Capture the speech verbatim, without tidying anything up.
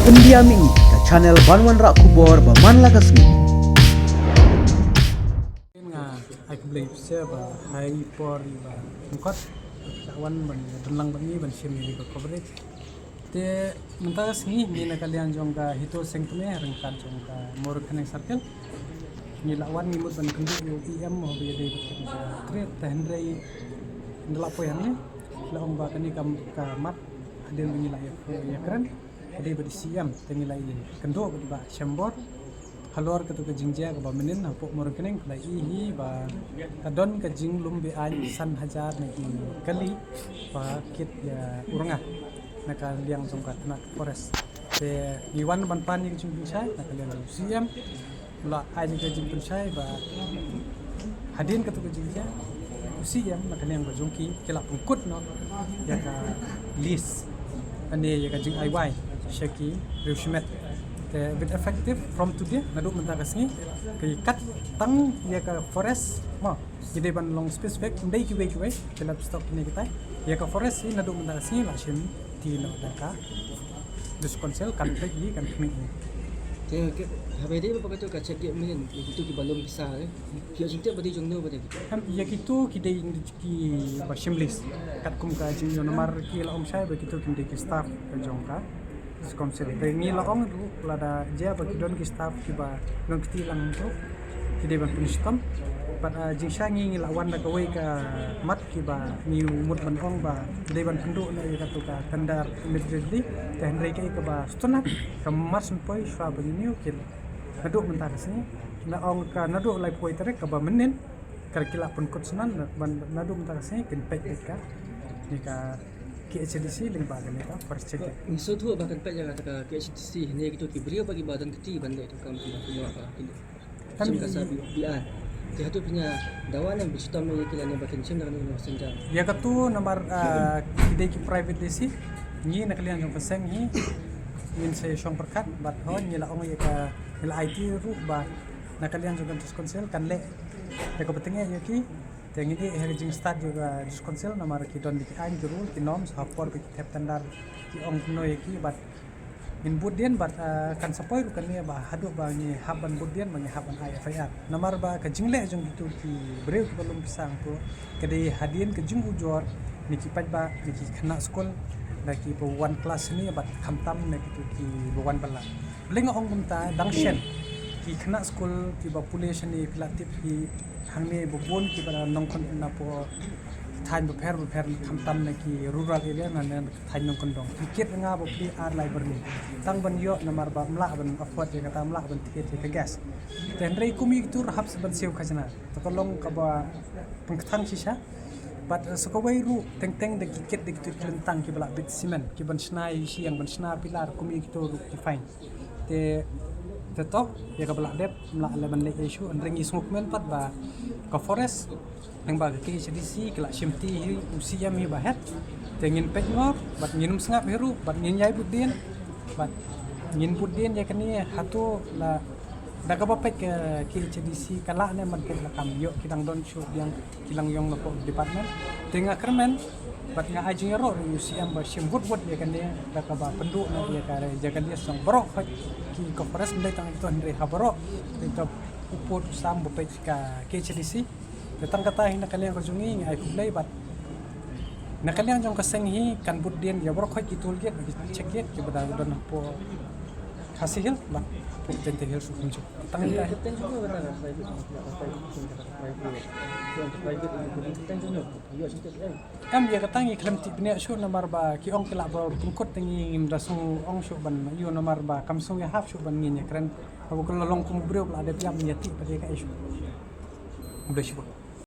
India Mih, ka channel ban wanrah khubor ba man la ka sngi. Nga ai khublei pisa ba ha i por i ba mukot la wan ban don lang ba ngi ban shim ïa ka coverage. Te mynta ka sngi ngi na ka liang jong ka HITO Sengkmie ryngkat jong ka Mawryngkneng Circle. Ngi la wan ngi mut ban kynduh ïa u E M haba ïadei bad ka trade, te hynrei ngi la poi hangne la ong ba kane ka, ka mat hadien ba ngi la ïa, ïakren ka dei bad i C M, te ngi la ïakynduh bad i Bah Shembor halor katu ka jingjia kaba mynnin hapoh Mawryngkneng. Phi la i hi ba ka don ka jinglum be-aiñ san hajar na ki kali ba kit ïa u rnga na ka liang jong ka tnat forest. Te ngi wan ban pan ïa ka jingpynshai na ka liang jong u C M. La ai ïa ka jingpynshai ba hadien katu ka jingjia u C M na ka liang ba jong ki ki la pynkut noh ïa ka lease, ane ïa ka jingai wai sha ki riew shimet. Te with effective from today, naduh mynta ka sngi, ki kat tang ïa ka forest mo, ki dei ban long specific, ym dei kiwei kiwei, ki la stock kine kitai. Ïa ka forest hi naduh mynta ka sngi la shim ti noh da ka District Council, kan peit hi, kan khmih hi. Te haba ïadei bad katu ka check gate mynnin, ïa kitu kiba lum pisa, eh, ki ïoh jingtip ba dei jong no ba dei kitu? Em, ïa kitu ki dei kiba shim lease. Katkum ka jingïoh namar ki la ong shai ba kitu kim dei ki staff ka jong ka District Council. Te ngi la ong ruh lada jia ba ki don ki staff kiba long kti lang ruh, ki dei ban pynshitom. Bad, ah, jingshai ngi, ngi la wan da kawei ka mat kiba ngi mut ban ong ba dei ban pynduh noh ïa katu ka tender immediately. Te hynrei kaei kaba sngewtynnat, ka mar shen poi shuwa ba ngi ñiew ki, naduh mynta ka sngi, ngi la ong ka naduh laiphew tarik kaba mynnin ka ki la pynkut sngewtynnat, ban naduh mynta ka sngi kin peit beit ka, ne ka K H A D C lyngba kane ka forest check gate. Ngi sngewthuh ba kan peit ïa kata ka K H A D C, ne kitu ki briew ba kiba don kti ban leh tu kam kiba ki ïoh ba ki leh. Em, sim ka sa bi, bi an. Te hato phi ïa dawa ne ba shitom ïa ki lane ba kin shim da kane ka messenger? Ïa katu namar, ah, ki dei ki private D C, ngi na ka liang jong ka seng hi ngin sa shong pyrkhat bad hooid ngi la ong ïa ka, ngi la aiti ruh ba na ka liang jong ka District Council kan leh ïa ka bteng ïa ki. Te ngin ïeh ha ka jingstad jong ka District Council namar ki don ki aiñ, ki rule, ki norms ha por ba ki thep tender, ki ong kumno ïa ki bad ngin bud dien bad, ah, kan sa poi ruh kane ba haduh ba ngi hap ban bud dien ba ngi hap ban ai F I R. Namar ba ka jingleh jong kitu ki briew kiba lum pisa hangto ka dei hadien ka jingujor na ki paidbah, na ki khynnah skul, na kiba wan klas shane bad khamtam na kitu kiba wan bylla. Balei nga ong kumta, dang shen ki khynnah skul kiba pule shane, phi la tip hi, hangne ba bun kiba nongkyndong napoh thaiñ bapher bapher, khamtam na ki rural area, na, na thaiñ nongkyndong, ki kit rnga ba plie ar lai byrni tang ban ïoh, namar ba ym lah ban afford ïa kata, ym lah ban thied ïa ka gas. Te hynrei kum ïa kitu ruh hap sa ban siew khajna, te ka long kaba pynkthang shisha. Bad, eh, sa kawei ruh teng teng da ki kit da kitu ki lyntang kiba la bit cement, ki ban shna ïa ki shiang, ban shna pilar, kum ïa kitu ruh ki fine. Te, te to ïa kaba la dep, ym lah leh ban leh issue, hynrei ngi sngewkmen pat ba ka forest lyngba ka K H A D C ki la shim ti hi, u C M hi ba head. Te ngin peit noh bad ngin ym sngap hi ruh bad ngin ïai bud dien bad ngin bud dien ïa kane, hato la da kaba peit ka K H A D C ka lah ne ban peit la kam ïoh ki dang don shuh biang ki langïong napoh department. Te nga kyrmen bad nga ai jingïaroh ruh ïa u C M ba shim bud bud ïa kane da kaba pynduh noh ïa ka jaka lease jong baroh khoit ki ka forest, ym dei tang ito hynrei ha baroh, te ka u pud u sam ba peit ka K H A D C. Te tang kata hi na ka liang ka jong ngi, ngi ai khublei bad na ka liang jong ka seng hi kan bud dien ïa baroh khoit ki toll gate, ki check gate kiba da don hapoh Khasi Hills bad hapoh Jaintia Hills ruh kumjuh. Tang ita hi. Em, ïa kata ngi khlem tip bniah shuh namar ba ki ong ki lah ba pynkut, te ngi ngim da sngew ong shuh ban ïoh namar ba kam sngew ïahap shuh ban ngin ïakren. Haba ka la long kum u briew ba la dep ïam, ïa tip pat ïa kaei shuh. Khublei shibun.